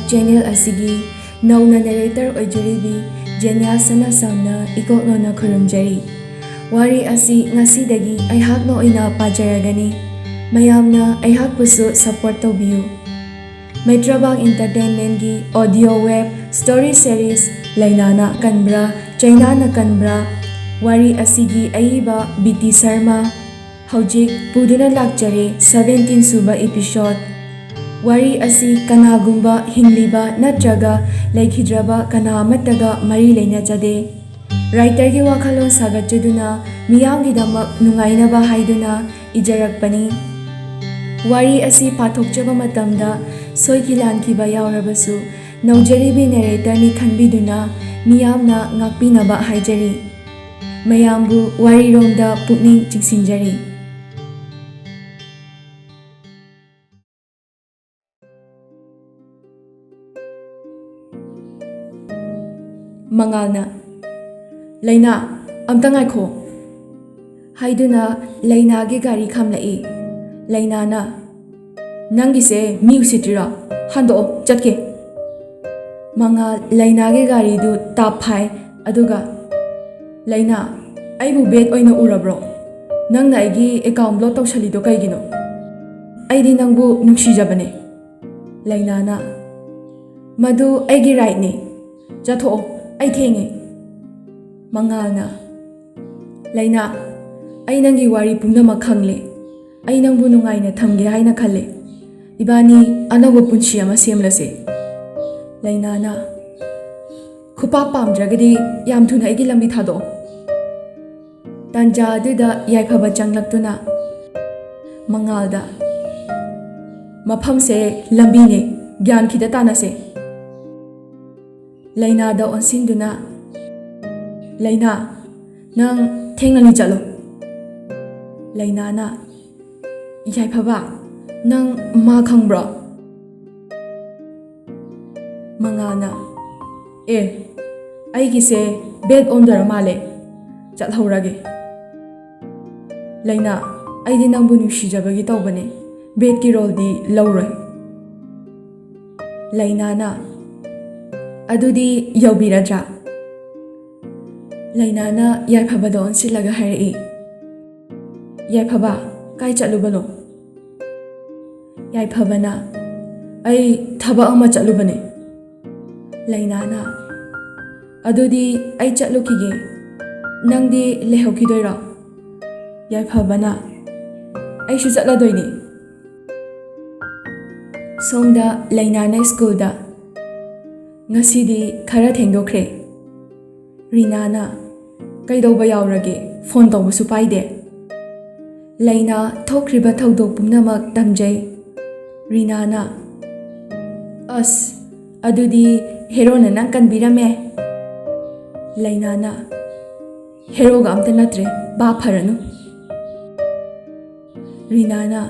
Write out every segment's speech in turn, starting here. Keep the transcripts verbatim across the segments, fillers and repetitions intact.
Channel ꯑꯁꯤꯒꯤ ꯅꯧꯅ ꯅꯦꯔꯦꯇꯔ ꯑꯣꯏꯖꯔꯤꯕꯤ ꯖꯦꯅꯤꯌꯥ ꯁꯅꯥꯁꯝꯅ ꯏꯀꯣꯛꯅꯣꯅ ꯈꯨꯔꯨꯝꯖꯔꯤ꯫ ꯋꯥꯔꯤ ꯑꯁꯤ ꯉꯁꯤꯗꯒꯤ ꯑꯩꯍꯥꯛꯅ ꯑꯣꯏꯅ ꯄꯥꯖꯔꯒꯅꯤ꯫ ꯃꯌꯥꯝꯅ ꯑꯩꯍꯥꯛꯄꯨꯁꯨ ꯁꯄꯣꯔꯠ ꯇꯧꯕꯤꯌꯨ꯫ ꯃꯩꯇ꯭ꯔꯕꯥꯛ ꯏꯟꯇꯔꯇꯦꯟꯃꯦꯟꯒꯤ ꯑꯣꯗꯤꯑꯣ ꯋꯦꯕ ꯁ꯭ꯇꯣꯔꯤ ꯁꯦꯔꯤꯁ ꯂꯩꯅꯥꯅ ꯀꯟꯕ꯭ꯔꯥ, ꯆꯩꯅꯥꯅ ꯀꯟꯕ꯭ꯔꯥ, ꯋꯥꯔꯤ ꯑꯁꯤꯒꯤ ꯑꯏꯕ ꯕꯤ ꯇꯤ ꯁꯔꯃ, ꯍꯧꯖꯤꯛ ꯄꯨꯗꯨꯅ ꯂꯥꯛꯆꯔꯦ ꯁꯕꯦꯟꯇꯤꯟ ꯁꯨꯕ ꯏꯄꯤꯁꯣꯗ꯫ ꯋꯥꯔꯤ ꯑꯁꯤ ꯀꯅꯥꯒꯨꯝꯕ ꯍꯤꯡꯂꯤꯕ ꯅꯠꯇ꯭ꯔꯒ ꯂꯩꯈꯤꯗ꯭ꯔꯕ ꯀꯅꯥ ꯑꯃꯠꯇꯒ ꯃꯔꯤ ꯂꯩꯅꯖꯗꯦ꯫ ꯔꯥꯏꯇꯔꯒꯤ ꯋꯥꯈꯜꯂꯣꯟ ꯁꯥꯒꯠꯆꯗꯨꯅ ꯃꯤꯌꯥꯝꯒꯤꯗꯃꯛ ꯅꯨꯡꯉꯥꯏꯅꯕ ꯍꯥꯏꯗꯨꯅ ꯏꯖꯔꯛꯄꯅꯤ꯫ ꯋꯥꯔꯤ ꯑꯁꯤ ꯄꯥꯊꯣꯛꯆꯕ ꯃꯇꯝꯗ ꯁꯣꯏꯈꯤ ꯂꯥꯟꯈꯤꯕ ꯌꯥꯎꯔꯕꯁꯨ ꯅꯧꯖꯔꯤꯕꯤ ꯅꯦꯔꯦꯇꯔꯅꯤ ꯈꯟꯕꯤꯗꯨꯅ ꯃꯤꯌꯥꯝꯅ ꯉꯥꯛꯄꯤꯅꯕ ꯍꯥꯏꯖꯔꯤ꯫ ꯃꯌꯥꯝꯕꯨ ꯋꯥꯔꯤꯔꯣꯝꯗ ꯄꯨꯛꯅꯤꯡ ꯆꯤꯡꯁꯤꯟꯖꯔꯤ꯫ ꯃꯉꯥꯜꯅ, "ꯂꯩꯅꯥ, ꯑꯝꯇ ꯉꯥꯏꯈꯣ" ꯍꯥꯏꯗꯨꯅ ꯂꯩꯅꯥꯒꯤ ꯒꯥꯔꯤ ꯈꯥꯝꯂꯛꯏ꯫ ꯂꯩꯅꯥꯅ, "ꯅꯪꯒꯤꯁꯦ ꯃꯤ ꯎꯁꯤꯠꯇ꯭ꯔꯤꯔꯣ? ꯍꯟꯗꯣꯛꯑꯣ, ꯆꯠꯀꯦ"꯫ ꯃꯉꯥꯜ ꯂꯩꯅꯥꯒꯤ ꯒꯥꯔꯤꯗꯨ ꯇꯥꯞ ꯐꯥꯏ, ꯑꯗꯨꯒ, "ꯂꯩꯅꯥ, ꯑꯩꯕꯨ ꯕꯦꯠ ꯑꯣꯏꯅ ꯎꯔꯕ꯭ꯔꯣ? ꯅꯪꯅ ꯑꯩꯒꯤ ꯑꯦꯀꯥꯎꯟ ꯕ꯭ꯂꯣꯛ ꯇꯧꯁꯜꯂꯤꯗꯣ ꯀꯩꯒꯤꯅꯣ? ꯑꯩꯗꯤ ꯅꯪꯕꯨ ꯅꯨꯡꯁꯤꯖꯕꯅꯦ"꯫ ꯂꯩꯅꯥꯅ, "ꯃꯗꯨ ꯑꯩꯒꯤ ꯔꯥꯏꯠꯅꯤ꯫ ꯆꯠꯊꯣꯛꯑꯣ, ꯑꯩ ꯊꯦꯡꯉꯦ"꯫ ꯃꯉꯥꯜꯅ, "ꯂꯩꯅꯥ, ꯑꯩ ꯅꯪꯒꯤ ꯋꯥꯔꯤ ꯄꯨꯝꯅꯃꯛ ꯈꯪꯂꯦ꯫ ꯑꯩ ꯅꯪꯕꯨ ꯅꯨꯡꯉꯥꯏꯅ ꯊꯝꯒꯦ ꯍꯥꯏꯅ ꯈꯜꯂꯦ꯫ ꯏꯕꯥꯅꯤ ꯑꯅꯧꯕ ꯄꯨꯟꯁꯤ ꯑꯃ ꯁꯦꯝꯂꯁꯦ"꯫ ꯂꯩꯅꯥꯅ, "ꯈꯨꯄꯥꯛ ꯄꯥꯝꯗ꯭ꯔꯒꯗꯤ ꯌꯥꯝ ꯊꯨꯅ ꯑꯩꯒꯤ ꯂꯝꯕꯤ ꯊꯥꯗꯣꯛꯑꯣ"꯫ ꯇꯥꯟꯖꯥ ꯑꯗꯨꯗ ꯌꯥꯏꯐꯕ ꯆꯪꯂꯛꯇꯨꯅ ꯃꯉꯥꯜꯗ, "ꯃꯐꯝꯁꯦ ꯂꯝꯕꯤꯅꯦ, ꯒ꯭ꯌꯥꯟ ꯈꯤꯇ ꯇꯥꯅꯁꯦ"꯫ ꯂꯩꯅꯥꯗ ꯑꯣꯟꯁꯤꯟꯗꯨꯅ, "ꯂꯩꯅꯥ, ꯅꯪ ꯊꯦꯡꯅꯅꯤ ꯆꯠꯂꯣ"꯫ ꯂꯩꯅꯥꯅ, "ꯌꯥꯏꯐꯕ, ꯅꯪ ꯃꯥ ꯈꯪꯕ꯭ꯔꯣ?" ꯃꯉꯥꯜꯅ, "ꯑꯦ, ꯑꯩꯒꯤꯁꯦ ꯕꯦꯠ ꯑꯣꯟꯗꯣꯏꯔ ꯃꯥꯜꯂꯦ, ꯆꯠꯍꯧꯔꯒꯦ"꯫ ꯂꯩꯅꯥ, "ꯑꯩꯗꯤ ꯅꯪꯕꯨ ꯅꯨꯡꯁꯤꯖꯕꯒꯤ ꯇꯧꯕꯅꯦ, ꯕꯦꯠꯀꯤ ꯔꯣꯜꯗꯤ ꯂꯧꯔꯣꯏ"꯫ ꯂꯩꯅꯥꯅ, "ꯑꯗꯨꯗꯤ ꯌꯧꯕꯤꯔꯗ꯭ꯔꯥ?" ꯂꯩꯅꯥꯅ ꯌꯥꯏꯐꯕꯗ ꯑꯣꯟꯁꯤꯜꯂꯒ ꯍꯥꯏꯔꯛꯏ, "ꯌꯥꯏꯐꯕ, ꯀꯥꯏ ꯆꯠꯂꯨꯕꯅꯣ?" ꯌꯥꯏꯐꯕꯅ, "ꯑꯩ ꯊꯕꯛ ꯑꯃ ꯆꯠꯂꯨꯕꯅꯦ꯫" ꯂꯩꯅꯥꯅ, "ꯑꯗꯨꯗꯤ ꯑꯩ ꯆꯠꯂꯨꯈꯤꯒꯦ, ꯅꯪꯗꯤ ꯂꯩꯍꯧꯈꯤꯗꯣꯏꯔꯣ?" ꯌꯥꯏꯐꯕꯅ, "ꯑꯩꯁꯨ ꯆꯠꯂꯗꯣꯏꯅꯦ꯫" ꯁꯣꯝꯗ ꯂꯩꯅꯥꯅ ꯁ꯭ꯀꯨꯜꯗ, "ꯉꯁꯤꯗꯤ ꯈꯔ ꯊꯦꯡꯗꯣꯛꯈ꯭ꯔꯦ꯫" ꯔꯤꯅꯥꯅ, "ꯀꯩꯗꯧꯕ ꯌꯥꯎꯔꯒꯦ? ꯐꯣꯟ ꯇꯧꯕꯁꯨ ꯄꯥꯏꯗꯦ꯫" ꯂꯩꯅꯥ ꯊꯣꯛꯈ꯭ꯔꯤꯕ ꯊꯧꯗꯣꯛ ꯄꯨꯝꯅꯃꯛ ꯇꯝꯖꯩ꯫ ꯔꯤꯅꯥꯅ, "ꯑꯁ, ꯑꯗꯨꯗꯤ ꯍꯦꯔꯣꯅ ꯅꯪ ꯀꯟꯕꯤꯔꯝꯃꯦ꯫" ꯂꯩꯅꯥꯅ, "ꯍꯦꯔꯣꯒ ꯑꯝꯇ ꯅꯠꯇ꯭ꯔꯦ, ꯚꯥꯞ ꯐꯔꯅꯨ꯫" ꯔꯤꯅꯥꯅ,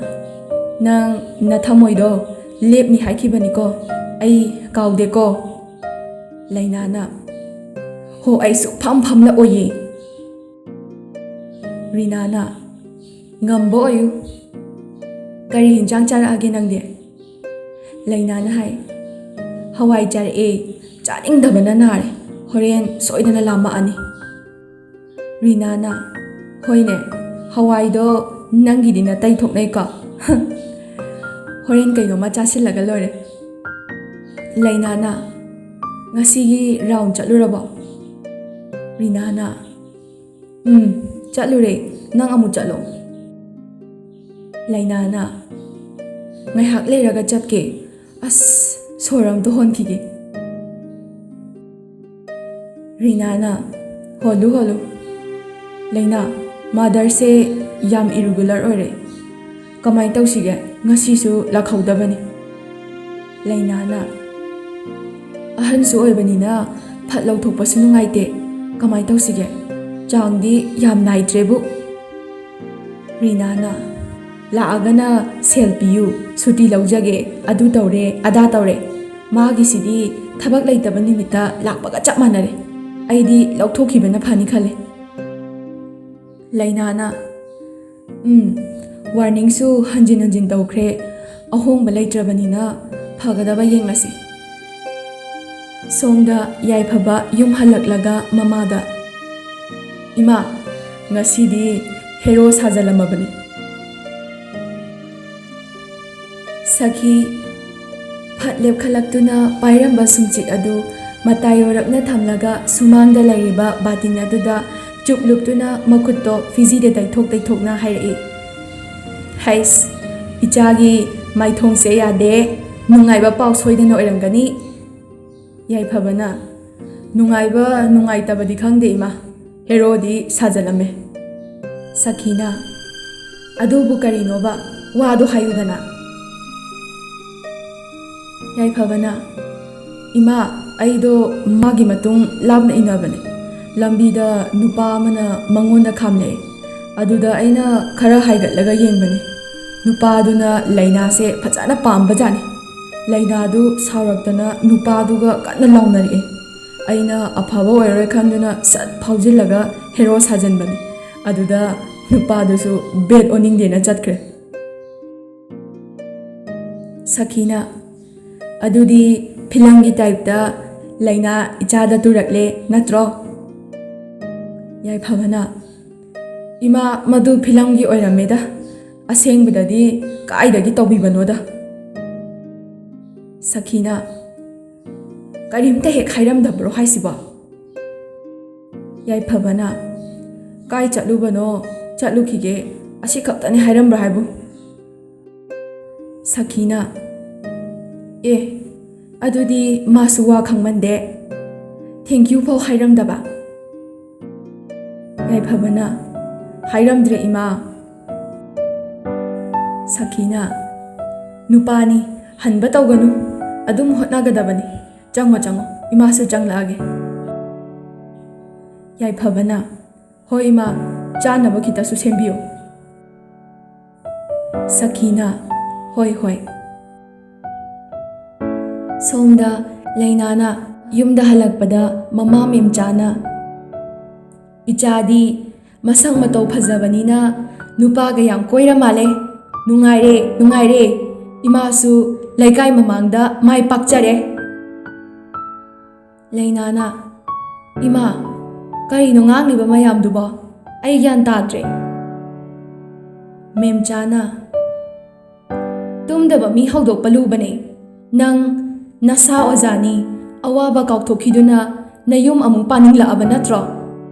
"ꯅꯪ ꯅꯊꯃꯣꯏꯗꯣ ꯂꯦꯞꯅꯤ ꯍꯥꯏꯈꯤꯕꯅꯤꯀꯣ, ꯑꯩ ꯀꯥꯎꯗꯦꯀꯣ꯫" ꯂꯩꯅꯥꯅ, "ꯍꯣ, ꯑꯩ ꯁꯨꯛꯐꯝ ꯐꯝꯂꯛꯑꯣꯏꯌꯦ꯫" ꯔꯤꯅꯥꯅ, "ꯉꯝꯕ ꯑꯣꯏꯌꯨ꯫ ꯀꯔꯤ ꯍꯤꯟꯖꯥꯡ ꯆꯥꯔꯛꯑꯒꯦ ꯅꯪꯗꯤ?" ꯂꯩꯅꯥꯅ ꯍꯥꯏ, "ꯍꯋꯥꯏ ꯆꯥꯔꯛꯑꯦ, ꯆꯥꯅꯤꯡꯗꯕꯅ ꯅꯥꯔꯦ, ꯍꯣꯔꯦꯟ ꯁꯣꯏꯗꯅ ꯂꯥꯝꯃꯛꯑꯅꯤ꯫" ꯔꯤꯅꯥꯅ, "ꯍꯣꯏꯅꯦ, ꯍꯋꯥꯏꯗꯣ ꯅꯪꯒꯤꯗꯤ ꯅꯇꯩ ꯊꯣꯛꯅꯩꯀꯣ꯫ ꯍꯣꯔꯦꯟ ꯀꯩꯅꯣꯝꯃ ꯆꯥꯁꯤꯜꯂꯒ ꯂꯣꯏꯔꯦ꯫" ꯂꯩꯅꯥꯅ, "ꯉꯁꯤꯒꯤ ꯔꯥꯎꯟ ꯆꯠꯂꯨꯔꯕꯣ?" ꯔꯤꯅꯥꯅ, "ꯎꯝ, ꯆꯠꯂꯨꯔꯦ꯫ ꯅꯪ ꯑꯃꯨꯛ ꯆꯠꯂꯣ꯫" ꯂꯩꯅꯥꯅ, "ꯉꯥꯏꯍꯥꯛ ꯂꯩꯔꯒ ꯆꯠꯀꯦ꯫ ꯑꯁ, ꯁꯣꯔ ꯑꯝꯇ ꯍꯣꯟꯈꯤꯒꯦ꯫" ꯔꯤꯅꯥꯅ, "ꯍꯣꯜꯂꯨ, ꯍꯣꯜꯂꯨ꯫" ꯂꯩꯅꯥ, "ꯃꯥꯗꯔꯁꯦ ꯌꯥꯝ ꯏꯔꯤꯒꯨꯂꯔ ꯑꯣꯏꯔꯦ꯫ ꯀꯃꯥꯏꯅ ꯇꯧꯁꯤꯒꯦ? ꯉꯁꯤꯁꯨ ꯂꯥꯛꯍꯧꯗꯕꯅꯤ꯫" ꯂꯩꯅꯥꯅ, "ꯑꯍꯟꯁꯨ ꯑꯣꯏꯕꯅꯤꯅ ꯐꯠ ꯂꯧꯊꯣꯛꯄꯁꯨ ꯅꯨꯡꯉꯥꯏꯇꯦ꯫ ꯀꯃꯥꯏꯅ ꯇꯧꯁꯤꯒꯦ? ꯆꯥꯡꯗꯤ ꯌꯥꯝ ꯅꯥꯏꯗ꯭ꯔꯦꯕꯨ꯫" ꯔꯤꯅꯥꯅ, "ꯂꯥꯛꯑꯒꯅ ꯁꯦꯜ ꯄꯤꯌꯨ, ꯁꯨꯇꯤ ꯂꯧꯖꯒꯦ, ꯑꯗꯨ ꯇꯧꯔꯦ, ꯑꯗꯥ ꯇꯧꯔꯦ꯫ ꯃꯥꯒꯤꯁꯤꯗꯤ ꯊꯕꯛ ꯂꯩꯇꯕ ꯅꯨꯃꯤꯠꯇ ꯂꯥꯛꯄꯒ ꯆꯞ ꯃꯥꯟꯅꯔꯦ꯫ ꯑꯩꯗꯤ ꯂꯧꯊꯣꯛꯈꯤꯕꯅ ꯐꯅꯤ ꯈꯜꯂꯦ꯫" ꯂꯩꯅꯥꯅ, "ꯎꯝ, ꯋꯥꯔꯅꯤꯡꯁꯨ ꯍꯟꯖꯤꯟ ꯍꯟꯖꯤꯟ ꯇꯧꯈ꯭ꯔꯦ꯫ ꯑꯍꯣꯡꯕ ꯂꯩꯇ꯭ꯔꯕꯅꯤꯅ ꯐꯒꯗꯕ ꯌꯦꯡꯂꯁꯤ꯫ ꯁꯣꯝꯗ ꯌꯥꯏꯐꯕ ꯌꯨꯝ ꯍꯜꯂꯛꯂꯒ ꯃꯃꯥꯗ, "ꯏꯃꯥ, ꯉꯁꯤꯗꯤ ꯍꯦꯔꯣ ꯁꯥꯖꯜꯂꯝꯃꯕꯅꯤ"꯫ ꯁꯈꯤ ꯐꯠ ꯂꯦꯞꯈꯠꯂꯛꯇꯨꯅ ꯄꯥꯏꯔꯝꯕ ꯁꯨꯝꯆꯤꯠ ꯑꯗꯨ ꯃꯇꯥꯏ ꯑꯣꯏꯔꯞꯅ ꯊꯝꯂꯒ ꯁꯨꯃꯥꯡꯗ ꯂꯩꯔꯤꯕ ꯕꯥꯇꯤꯟ ꯑꯗꯨꯗ ꯆꯨꯞ ꯂꯨꯞꯇꯨꯅ ꯃꯈꯨꯠꯇꯣ ꯐꯤꯖꯤꯗ ꯇꯩꯊꯣꯛ ꯇꯩꯊꯣꯛꯅ ꯍꯥꯏꯔꯛꯏ, "ꯍꯩꯁ, ꯏꯆꯥꯒꯤ ꯃꯥꯏꯊꯣꯡꯁꯦ ꯌꯥꯗꯦ, ꯅꯨꯡꯉꯥꯏꯕ ꯄꯥꯎ ꯁꯣꯏꯗꯅ ꯑꯣꯏꯔꯝꯒꯅꯤ"꯫ ꯌꯥꯏꯐꯕꯅ, "ꯅꯨꯡꯉꯥꯏꯕ ꯅꯨꯡꯉꯥꯏꯇꯕꯗꯤ ꯈꯪꯗꯦ ꯏꯃꯥ, ꯍꯦꯔꯣꯗꯤ ꯁꯥꯖꯜꯂꯝꯃꯦ"꯫ ꯁꯈꯤꯅ, "ꯑꯗꯨꯕꯨ ꯀꯔꯤꯅꯣꯕ? ꯋꯥꯗꯣ ꯍꯥꯏꯌꯨꯗꯅ"꯫ ꯌꯥꯏꯐꯕꯅ, "ꯏꯃꯥ, ꯑꯩꯗꯣ ꯃꯥꯒꯤ ꯃꯇꯨꯡ ꯂꯥꯞꯅ ꯏꯟꯅꯕꯅꯦ꯫ ꯂꯝꯕꯤꯗ ꯅꯨꯄꯥ ꯑꯃꯅ ꯃꯉꯣꯟꯗ ꯈꯥꯝꯂꯛꯑꯦ꯫ ꯑꯗꯨꯗ ꯑꯩꯅ ꯈꯔ ꯍꯥꯏꯒꯠꯂꯒ ꯌꯦꯡꯕꯅꯦ꯫ ꯅꯨꯄꯥꯗꯨꯅ ꯂꯩꯅꯥꯁꯦ ꯐꯖꯅ ꯄꯥꯝꯕꯖꯥꯠꯅꯤ꯫ ꯂꯩꯅꯥꯗꯨ ꯁꯥꯎꯔꯛꯇꯅ ꯅꯨꯄꯥꯗꯨꯒ ꯀꯟꯅ ꯂꯥꯎꯅꯔꯛꯑꯦ꯫ ꯑꯩꯅ ꯑꯐꯕ ꯑꯣꯏꯔꯔꯣꯏ ꯈꯟꯗꯨꯅ ꯁꯠ ꯐꯥꯎꯖꯤꯜꯂꯒ ꯍꯦꯔꯣ ꯁꯥꯖꯟꯕꯅꯦ꯫ ꯑꯗꯨꯗ ꯅꯨꯄꯥꯗꯨꯁꯨ ꯕꯦꯠ ꯑꯣꯟꯅꯤꯡꯗꯦꯅ ꯆꯠꯈ꯭ꯔꯦ"꯫ ꯁꯈꯤꯅ, "ꯑꯗꯨꯗꯤ ꯐꯤꯂꯝꯒꯤ ꯇꯥꯏꯞꯇ ꯂꯩꯅꯥ ꯏꯆꯥꯗ ꯇꯨꯔꯛꯂꯦ ꯅꯠꯇ꯭ꯔꯣ?" ꯌꯥꯏꯐꯕꯅ, "ꯏꯃꯥ, ꯃꯗꯨ ꯐꯤꯂꯝꯒꯤ ꯑꯣꯏꯔꯝꯃꯦꯗ, ꯑꯁꯦꯡꯕꯗꯗꯤ ꯀꯥꯏꯗꯒꯤ ꯇꯧꯕꯤꯕꯅꯣꯗ"꯫ ꯁꯈꯤꯅ, "ꯀꯔꯤꯝꯇ ꯍꯦꯛ ꯍꯥꯏꯔꯝꯗꯕ꯭ꯔꯣ ꯍꯥꯏꯁꯤꯕꯣ?" ꯌꯥꯏꯐꯕꯅ, "ꯀꯥꯏ ꯆꯠꯂꯨꯕꯅꯣ? ꯆꯠꯂꯨꯈꯤꯒꯦ, ꯑꯁꯤꯈꯛꯇꯅꯤ ꯍꯥꯏꯔꯝꯕ꯭ꯔꯥ ꯍꯥꯏꯕꯨ?" ꯁꯈꯤꯅ, "ꯑꯦ, ꯑꯗꯨꯗꯤ ꯃꯥꯁꯨ ꯋꯥ ꯈꯪꯃꯟꯗꯦ꯫ Thank you ꯐꯥꯎ ꯍꯥꯏꯔꯝꯗꯕ"꯫ ꯌꯥꯏꯐꯕꯅ, "ꯍꯥꯏꯔꯝꯗ꯭ꯔꯦ ꯏꯃꯥ"꯫ ꯁꯈꯤꯅ, "ꯅꯨꯄꯥꯅꯤ, ꯍꯟꯕ ꯇꯧꯒꯅꯨ, ꯑꯗꯨꯝ ꯍꯣꯠꯅꯒꯗꯕꯅꯤ꯫ ꯆꯪꯉꯣ, ꯆꯪꯉꯣ, ꯏꯃꯥꯁꯨ ꯆꯪꯂꯛꯑꯒꯦ"꯫ ꯌꯥꯏꯐꯕꯅ, "ꯍꯣꯏ ꯏꯃꯥ, ꯆꯥꯅꯕ ꯈꯤꯇꯁꯨ ꯁꯦꯝꯕꯤꯌꯨ"꯫ ꯁꯈꯤꯅ, "ꯍꯣꯏ, ꯍꯣꯏ"꯫ ꯁꯣꯝꯗ ꯂꯩꯅꯥꯅ ꯌꯨꯝꯗ ꯍꯜꯂꯛꯄꯗ ꯃꯃꯥ ꯃꯦꯝꯆꯥꯅ, "ꯏꯆꯥꯗꯤ ꯃꯁꯛ ꯃꯇꯧ ꯐꯖꯕꯅꯤꯅ ꯅꯨꯄꯥꯒ ꯌꯥꯝ ꯀꯣꯏꯔ ꯃꯥꯜꯂꯦ꯫ ꯅꯨꯡꯉꯥꯏꯔꯦ, ꯅꯨꯡꯉꯥꯏꯔꯦ꯫ ꯏꯃꯥꯁꯨ ꯂꯩꯀꯥꯏ ꯃꯃꯥꯡꯗ ꯃꯥꯏ ꯄꯥꯛꯆꯔꯦ꯫ ꯂꯩꯅꯥꯅ, "ꯏꯃꯥ, ꯀꯔꯤꯅꯣ ꯉꯥꯡꯂꯤꯕ ꯃꯌꯥꯝꯗꯨꯕꯣ? ꯑꯩ ꯒ꯭ꯌꯥꯟ ꯇꯥꯗ꯭ꯔꯦ꯫" ꯃꯦꯝꯆꯥꯅ, "ꯇꯨꯝꯗꯕ ꯃꯤ ꯍꯧꯗꯣꯛꯄ ꯂꯨꯕꯅꯦ꯫ ꯅꯪ ꯅꯁꯥ ꯑꯣꯖꯥꯅꯤ, ꯑꯋꯥꯕ ꯀꯥꯎꯊꯣꯛꯈꯤꯗꯨꯅ ꯅꯌꯨꯝ ꯑꯃꯨꯛ ꯄꯥꯅꯤꯡꯂꯛꯑꯕ ꯅꯠꯇ꯭ꯔꯣ?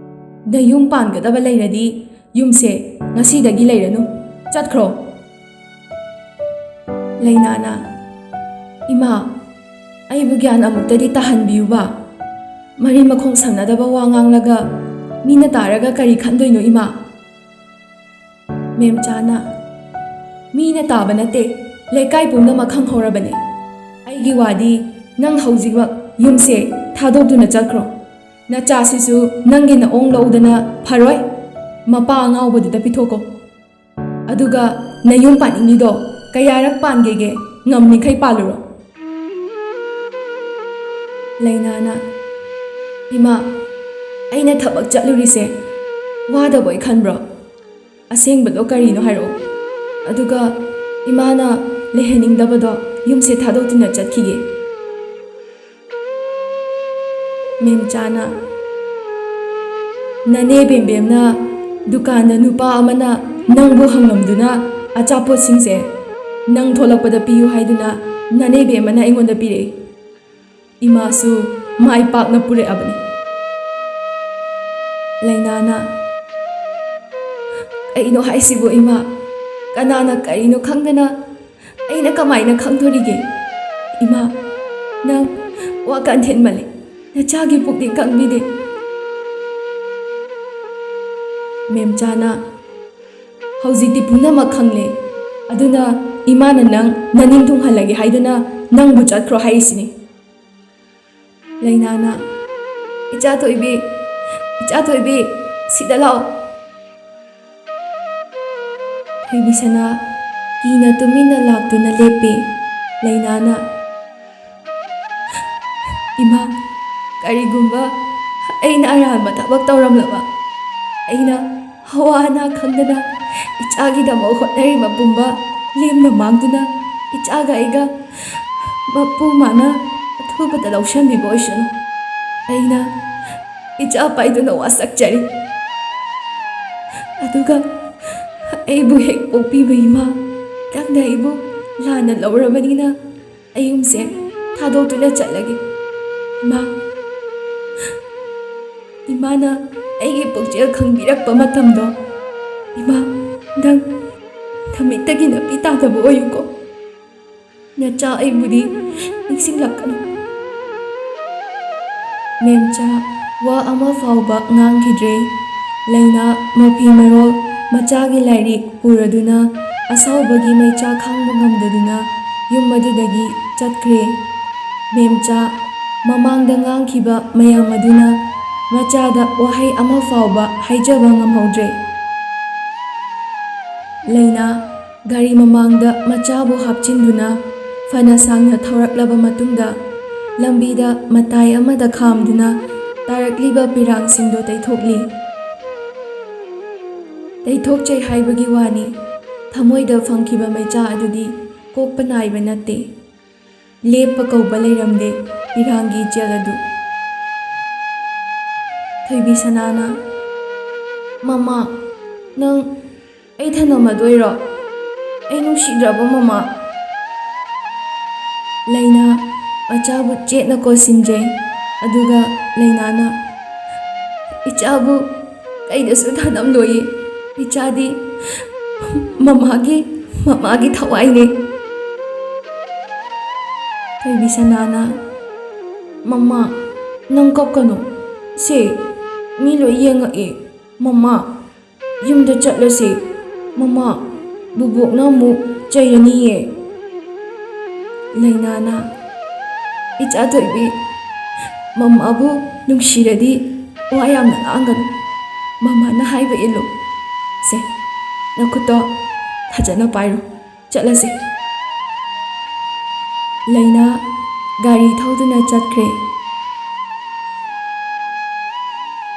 ꯅꯌꯨꯝ ꯄꯥꯟꯒꯗꯕ ꯂꯩꯔꯗꯤ ꯌꯨꯝꯁꯦ ꯉꯁꯤꯗꯒꯤ ꯂꯩꯔꯅꯨ, ꯆꯠꯈ꯭ꯔꯣ꯫" ꯂꯩꯅꯥꯅ, "ꯏꯃꯥ, ꯑꯩꯕꯨ ꯒ꯭ꯌꯥꯟ ꯑꯃꯨꯛꯇꯗꯤ ꯇꯥꯍꯟꯕꯤꯌꯨꯕ꯫ ꯃꯔꯤ ꯃꯈꯣꯡ ꯁꯝꯅꯗꯕ ꯋꯥ ꯉꯥꯡꯂꯒ ꯃꯤꯅ ꯇꯥꯔꯒ ꯀꯔꯤ ꯈꯟꯗꯣꯏꯅꯣ, ꯏꯃꯥ?" ꯃꯦꯝꯆꯥꯅ, "ꯃꯤꯅ ꯇꯥꯕ ꯅꯠꯇꯦ, ꯂꯩꯀꯥꯏ ꯄꯨꯝꯅꯃꯛ ꯈꯪꯍꯧꯔꯕꯅꯦ꯫ ꯑꯩꯒꯤ ꯋꯥꯗꯤ ꯅꯪ ꯍꯧꯖꯤꯛꯃꯛ ꯌꯨꯝꯁꯦ ꯊꯥꯗꯣꯛꯇꯨꯅ ꯆꯠꯈ꯭ꯔꯣ꯫ ꯅꯆꯥꯁꯤꯁꯨ ꯅꯪꯒꯤ ꯅꯑꯣꯡ ꯂꯧꯗꯅ ꯐꯔꯣꯏ꯫ ꯃꯄꯥ ꯑꯉꯥꯎꯕꯗꯨꯗ ꯄꯤꯊꯣꯛꯀꯣ꯫ ꯑꯗꯨꯒ ꯅꯌꯨꯝ ꯄꯥꯅꯤꯡꯉꯤꯗꯣ ꯀꯌꯥꯔꯛ ꯄꯥꯟꯒꯦꯒꯦ? ꯉꯝꯃꯤꯈꯩ ꯄꯥꯜꯂꯨꯔꯣ꯫" ꯂꯩꯅꯥꯅ, "ꯏꯃꯥ, ꯑꯩꯅ ꯊꯕꯛ ꯆꯠꯂꯨꯔꯤꯁꯦ ꯋꯥꯗꯕꯣꯏ ꯈꯟꯕ꯭ꯔꯣ? ꯑꯁꯦꯡꯕꯗꯣ ꯀꯔꯤꯅꯣ ꯍꯥꯏꯔꯛꯑꯣ꯫ ꯑꯗꯨꯒ ꯏꯃꯥꯅ ꯂꯩꯍꯟꯅꯤꯡꯗꯕꯗꯣ ꯌꯨꯝꯁꯦ ꯊꯥꯗꯣꯛꯇꯨꯅ ꯆꯠꯈꯤꯒꯦ꯫" ꯃꯦꯝꯆꯥꯅ, "ꯅꯅꯦ ꯕꯦꯝꯕꯦꯝꯅ ꯗꯨꯀꯥꯟꯗ ꯅꯨꯄꯥ ꯑꯃꯅ ꯅꯪꯕꯨ ꯍꯪꯂꯝꯗꯨꯅ ꯑꯆꯥꯄꯣꯠꯁꯤꯡꯁꯦ ꯅꯪ ꯊꯣꯛꯂꯛꯄꯗ ꯄꯤꯌꯨ ꯍꯥꯏꯗꯨꯅ ꯅꯅꯦ ꯕꯦꯝꯃꯅ ꯑꯩꯉꯣꯟꯗ ꯄꯤꯔꯛꯏ꯫ ꯏꯃꯥꯁꯨ ꯃꯥꯏ ꯄꯥꯛꯅ ꯄꯨꯔꯛꯑꯕꯅꯤ꯫" ꯂꯩꯅꯥꯅ, "ꯀꯩꯅꯣ ꯍꯥꯏꯁꯤꯕꯨ ꯏꯃꯥ? ꯀꯅꯥꯅ ꯀꯔꯤꯅꯣ ꯈꯪꯗꯅ ꯑꯩꯅ ꯀꯃꯥꯏꯅ ꯈꯪꯗꯣꯔꯤꯒꯦ? ꯏꯃꯥ, ꯅꯪ ꯋꯥꯈꯜ ꯊꯤꯟꯃꯜꯂꯦ꯫ ꯅꯆꯥꯒꯤ ꯄꯨꯛꯅꯤꯡ ꯈꯪꯕꯤꯗꯦ꯫" ꯃꯦꯝꯆꯥꯅ, "ꯍꯧꯖꯤꯛꯇꯤ ꯄꯨꯝꯅꯃꯛ ꯈꯪꯂꯦ꯫ ꯑꯗꯨꯅ ꯏꯃꯥꯅ ꯅꯪ ꯅꯅꯤꯡ ꯊꯨꯡꯍꯜꯂꯒꯦ ꯍꯥꯏꯗꯨꯅ ꯅꯪꯕꯨ ꯆꯠꯈ꯭ꯔꯣ ꯍꯥꯏꯔꯤꯁꯤꯅꯤ꯫" ꯂꯩꯅꯥꯅ, "ꯏꯆꯥ ꯊꯣꯏꯕꯤ, ꯏꯆꯥ ꯊꯣꯏꯕꯤ, ꯁꯤꯗ ꯂꯥꯛꯑꯣ꯫" ꯊꯣꯏꯕꯤꯁꯅꯥ ꯀꯤꯅ ꯇꯨꯃꯤꯟꯅ ꯂꯥꯛꯇꯨꯅ ꯂꯦꯞꯄꯤ꯫ ꯂꯩꯅꯥꯅ, "ꯏꯃꯥ, ꯀꯔꯤꯒꯨꯝꯕ ꯑꯩꯅ ꯑꯔꯥꯟꯕ ꯊꯕꯛ ꯇꯧꯔꯝꯂꯕ, ꯑꯩꯅ ꯑꯋꯥ ꯑꯅꯥ ꯈꯪꯗꯅ ꯏꯆꯥꯒꯤꯗꯃꯛ ꯍꯣꯠꯅꯔꯤꯕ ꯄꯨꯝꯕ ꯂꯦꯝꯅ ꯃꯥꯡꯗꯨꯅ ꯏꯆꯥꯒ ꯑꯩꯒ ꯃꯄꯨ ꯃꯥꯅ ꯑꯊꯨꯕꯗ ꯂꯧꯁꯤꯟꯕꯤꯕ ꯑꯣꯏꯁꯅꯨ꯫ ꯑꯩꯅ ꯏꯆꯥ ꯄꯥꯏꯗꯨꯅ ꯋꯥꯁꯛꯆꯔꯤ꯫ ꯑꯗꯨꯒ ꯑꯩꯕꯨ ꯍꯦꯛ ꯄꯣꯛꯄꯤꯕ ꯏꯃꯥ, ꯅꯪꯅ ꯑꯩꯕꯨ ꯂꯥꯟꯅ ꯂꯧꯔꯕꯅꯤꯅ ꯑꯩ ꯌꯨꯝꯁꯦ ꯊꯥꯗꯣꯛꯇꯨꯅ ꯆꯠꯂꯒꯦ꯫ ꯏꯃꯥ, ꯏꯃꯥꯅ ꯑꯩꯒꯤ ꯄꯨꯛꯆꯦꯜ ꯈꯪꯕꯤꯔꯛꯄ ꯃꯇꯝꯗꯣ, ꯏꯃꯥ, ꯅꯪ ꯅꯃꯤꯠꯇꯒꯤ ꯅꯥꯄꯤ ꯇꯥꯗꯕ ꯑꯣꯏꯌꯨꯀꯣ꯫ ꯅꯆꯥ ꯑꯩꯕꯨꯗꯤ ꯅꯤꯡꯁꯤꯡꯂꯛꯀꯅꯨ꯫ ꯃꯦꯝꯆꯥ ꯋꯥ ꯑꯃ ꯐꯥꯎꯕ ꯉꯥꯡꯈꯤꯗ꯭ꯔꯦ꯫ ꯂꯩꯅꯥ ꯃꯐꯤ ꯃꯔꯣꯜ, ꯃꯆꯥꯒꯤ ꯂꯥꯏꯔꯤꯛ ꯄꯨꯔꯗꯨꯅ ꯑꯁꯥꯎꯕꯒꯤ ꯃꯩꯆꯥꯛ ꯈꯥꯡꯕ ꯉꯝꯗꯗꯨꯅ ꯌꯨꯝ ꯑꯗꯨꯗꯒꯤ ꯆꯠꯈ꯭ꯔꯦ꯫ ꯃꯦꯝꯆꯥ ꯃꯃꯥꯡꯗ ꯉꯥꯡꯈꯤꯕ ꯃꯌꯥꯝ ꯑꯗꯨꯅ ꯃꯆꯥꯗ ꯋꯥꯍꯩ ꯑꯃ ꯐꯥꯎꯕ ꯍꯥꯏꯖꯕ ꯉꯝꯍꯧꯗ꯭ꯔꯦ꯫ ꯂꯩꯅꯥ ꯒꯥꯔꯤ ꯃꯃꯥꯡꯗ ꯃꯆꯥꯕꯨ ꯍꯥꯞꯆꯤꯟꯗꯨꯅ ꯐꯅ ꯁꯥꯡꯅ ꯊꯧꯔꯛꯂꯕ ꯃꯇꯨꯡꯗ, ꯂꯝꯕꯤꯗ ꯃꯇꯥꯏ ꯑꯃꯗ ꯈꯥꯝꯗꯨꯅ ꯇꯥꯔꯛꯂꯤꯕ ꯄꯤꯔꯥꯡꯁꯤꯡꯗꯣ ꯇꯩꯊꯣꯛꯂꯤ꯫ ꯇꯩꯊꯣꯛꯆꯩ ꯍꯥꯏꯕꯒꯤ ꯋꯥꯅꯤ, ꯊꯃꯣꯏꯗ ꯐꯪꯈꯤꯕ ꯃꯩꯆꯥ ꯑꯗꯨꯗꯤ ꯀꯣꯛꯄ ꯅꯥꯏꯕ ꯅꯠꯇꯦ꯫ ꯂꯦꯞꯄ ꯀꯧꯕ ꯂꯩꯔꯝꯗꯦ ꯄꯤꯔꯥꯡꯒꯤ ꯏꯆꯦꯜ ꯑꯗꯨ꯫ ꯊꯣꯏꯕꯤ ꯁꯅꯥꯅ, "ꯃꯃꯥ, ꯅꯪ ꯑꯩ ꯊꯅꯝꯃꯗꯣꯏꯔꯣ? ꯑꯩ ꯅꯨꯡꯁꯤꯗ꯭ꯔꯕꯣ, ꯃꯃꯥ?" ꯂꯩꯅꯥ ꯃꯆꯥꯕꯨ ꯆꯦꯠꯅ ꯀꯣꯟꯁꯤꯟꯖꯩ꯫ ꯑꯗꯨꯒ ꯂꯩꯅꯥꯅ, "ꯏꯆꯥꯕꯨ ꯀꯩꯗꯁꯨ ꯊꯅꯝꯂꯣꯏꯌꯦ꯫ ꯏꯆꯥꯗꯤ ꯃꯃꯥꯒꯤ, ꯃꯃꯥꯒꯤ ꯊꯋꯥꯏꯅꯦ꯫" ꯊꯣꯏꯕꯤ ꯁꯅꯥꯅ, "ꯃꯃꯥ, ꯅꯪ ꯀꯞꯀꯅꯨ꯫ ꯁꯦ, ꯃꯤ ꯂꯣꯏ ꯌꯦꯡꯉꯛꯑꯦ꯫ ꯃꯃꯥ, ꯌꯨꯝꯗ ꯆꯠꯂꯁꯦ꯫ ꯃꯃꯥ, ꯕꯨꯕꯣꯛꯅ ꯑꯃꯨꯛ ꯆꯩꯔꯅꯤꯌꯦ꯫" ꯂꯩꯅꯥꯅ, "ꯏꯆꯥ ꯊꯣꯏꯕꯤ, ꯃꯃꯥꯕꯨ ꯅꯨꯡꯁꯤꯔꯗꯤ ꯋꯥ ꯌꯥꯝꯅ ꯉꯥꯡꯒꯅꯨ꯫ ꯃꯃꯥꯅ ꯍꯥꯏꯕ ꯏꯜꯂꯨ꯫ ꯁꯦ, ꯅꯈꯨꯠꯇꯣ ꯐꯖꯅ ꯄꯥꯏꯔꯣ꯫ ꯆꯠꯂꯁꯦ꯫" ꯂꯩꯅꯥ ꯒꯥꯔꯤ ꯊꯧꯗꯨꯅ ꯆꯠꯈ꯭ꯔꯦ꯫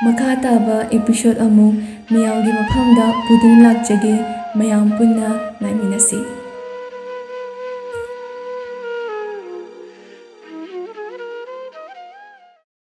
ꯃꯈꯥ ꯇꯥꯕ episode ꯑꯃꯨꯛ ꯃꯌꯥꯝꯒꯤ ꯃꯐꯝꯗ ꯄꯨꯗꯨꯅ ꯂꯥꯛꯆꯒꯦ꯫ ꯃꯌꯥꯝ ꯄꯨꯟꯅ ꯉꯥꯏꯃꯤꯟꯅꯁꯤ꯫